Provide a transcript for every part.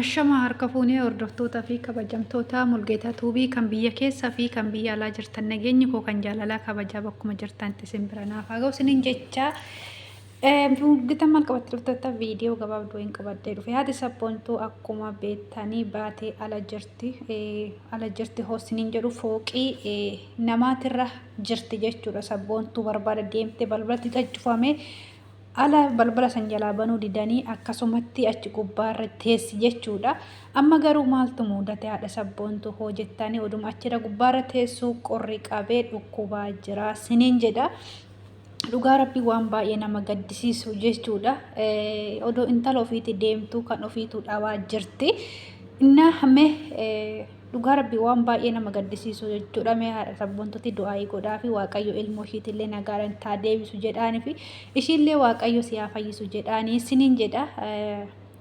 Ashama harka fuunee hordoftoota fi kabajamtoota Mulgeetaa Tuubii kan biyya keessa fi kan biyya alaa jirtan nageenyi koo kan jaalalaa kabajaa bakkuma jirtanitti isin bira naaf haa ga'u isiniin jecha. Mulgeetaan maal qabattee dhufteetta? Viidiyoo gabaabduu hin qabadhee dhufe. Haati sabboontuu akkuma beektanii baatee ala jirti. Ala jirti hoo isiniin jedhu fooqii namaatirra jirti jechuudha. Sabboontuu barbaada deemte balbalatti cufamee Ala balbala san jalaa banuu didanii akkasumatti achi gubbaarra teessi jechuudha. Amma garuu maaltu muudate haadha sabboontuu hoo jettanii oduma achirra gubbaarra teessuu qorri qabee dhukkubaa jira siniin jedha. Dhugaa rabbii waan baay'ee nama gaddisiisu jechuudha. Odoo intala ofiiti deemtuu kan ofiitu dhabaa jirti. Innaa mee Dhugaa rabbii waan baay'ee nama gaddisiisu jechuudha. Mee haadha sabboontuti du'aayii godhaafi waaqayyo ilmoo ishiitillee nagaadhaan taa deebisu jedhaanifi ishiillee waaqayyo si haa fayyisu jedhaanii sinin jedha.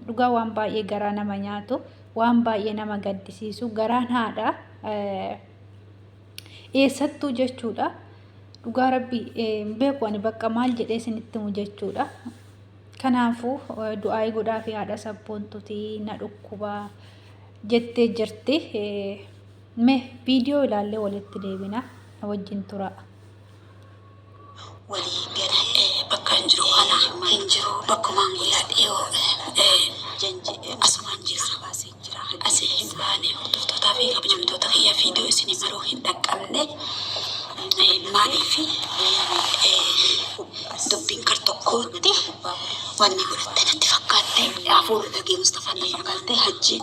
Dhugaa waan baay'ee garaa nama nyaatu waan baay'ee nama gaddisiisu garaan haadha eessattuu jechuudha. Dhugaa rabbii hin beeku ani bakka maal jedhee isinitti himu jechuudha. Kanaafuu du'aayii godhaafi haadha sabboontuti na dhukkubaa. Jettee jirti. Mee viidiyoo ilaallee walitti deebina. Na wajjin turaa. Walii galee bakka hin jiru kana hin jiru bakkumaan guyyaa dhiyoo asumaan jira asii hin baane. Hordoftootaa fi kabajamtoota kiyya, viidiyoo isinii maruu hin dhaqqabne. Maaliif dubbiin kar tokkootti wanni godhatte natti fakkaatte, hafuurri dhagee Mustafaan na fakkaatte. Hajjiin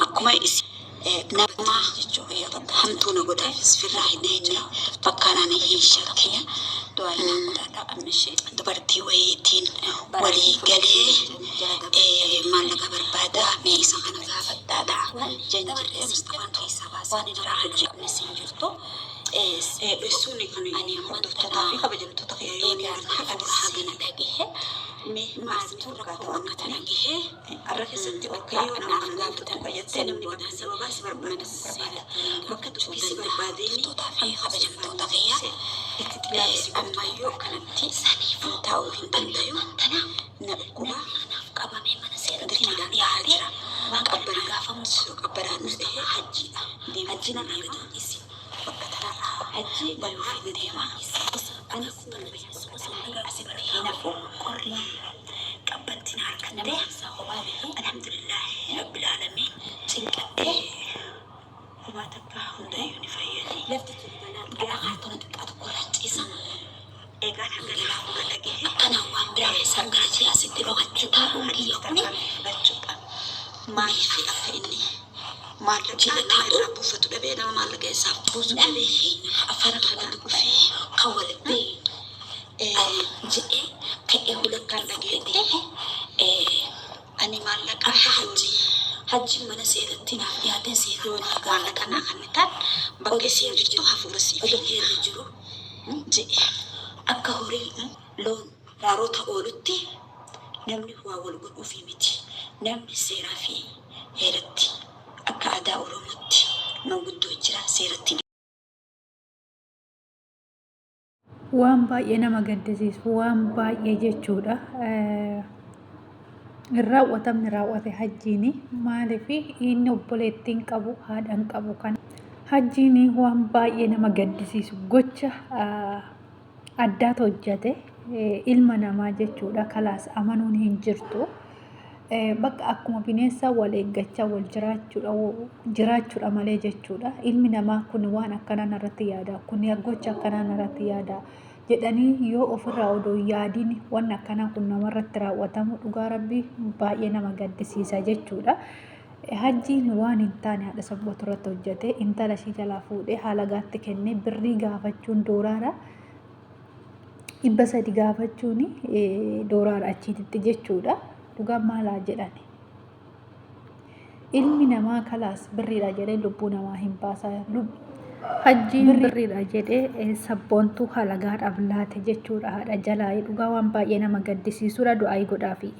akkuma nama hamtuu na godhe firraa hin eegne, bakkaan ani hin shakke dubartii wayiitiin walii galee maallaqa barbaada, mee isa kana gaafadhaadha jedhee Mustafaan keessaa baasee jira. Hajji qabnes hin jirtu. Dhoysuun kan hordoftootaa fi kabajamtoota kiyya yoo ni anis hagana dhagahe maaltu rakkoo akka tana gahe arra keessatti ol ka'ee yoo nama kana gaafatu fayyadtee namni bakka sababaa si barbaada barbaada bakka dubbii si barbaadeen fi kabajamtoota kiyya itti xilaabsi ammayyuu akkanatti saniif taa'uu hin dandayu, na dhukkuba dirqiidhaan dhiyaa jira. Qabbana qabbanaan dhufee hajjiidha hajjiin irraa gadi hin bakka tanarraa bayuuf hin deema. Anis asitti hin hafu, qorri qabbanti na harkatte. Alhamdulillaahi rabbil aalamiin, cinqadhee homaa takka hundayyuu ni fayyani. Gara kaartoona xiqqaa tokko irra ciisa. Eegaan hanga hanga dhagahe akkanaan waan biraa keessaan gara siyaasitti dhokadhee taa'uun kiyya kuni fudhachuudha. Maaliif akka inni maallaqa nama irraa buufatu dhabee, nama maallaqa isaaf buusu dhabee afaan kanaan dhufee kan wal jedhee ka'ee hulakkaan dhageette ani maallaqa akka hajji hajjiin mana seeratti naaf dhiyaatee seeraan naa maallaqa naa kennitan bakka isiin jirtu hafuura siif odoo heerri jiru jedhe. Akka horii loon raarota oolutti namni waa wal godhuufii miti. Namni seeraa fi heeratti akka aadaa Oromootti manguddoo jira seeratti. Waan baay'ee nama gaddisiisu, waan baay'ee jechuudha. Hin raawwatamne raawwate hajjiin. Maaliif inni obboleettiin qabu, haadha hin qabu kana. Hajjiin waan baay'ee nama gaddisiisu gocha addaatu hojjate. Ilma namaa jechuudha kalaas amanuun hin jirtu. Bakka akkuma bineensaa wal eeggachaa wal jiraachuudha jiraachuudha malee jechuudha. Ilmi namaa kun waan akkanaa narratti yaada, kun gocha akkanaa narratti yaada jedhanii yoo ofirraa odoo hin yaadiin waan akkanaa kun namarratti raawwatamu dhugaa rabbii baay'ee nama gaddisiisa jechuudha. Hajjiin waan hin taane haadha sabbootu irratti hojjete, intala ishii jalaa fuudhee halagaatti kennee birrii gaafachuun dooraara 300 gaafachuun dooraara achiititti jechuudha. Dhugaa maalaa jedhani. Ilmi namaa kalaas birriidha jedhee lubbuu namaa hin baasa. Hajjiin birriidha jedhee sabboontuu halagaadhaaf laate jechuudha haadha jalaa. Dhugaa waan baay'ee nama gaddisiisudha, du'aayii godhaafi.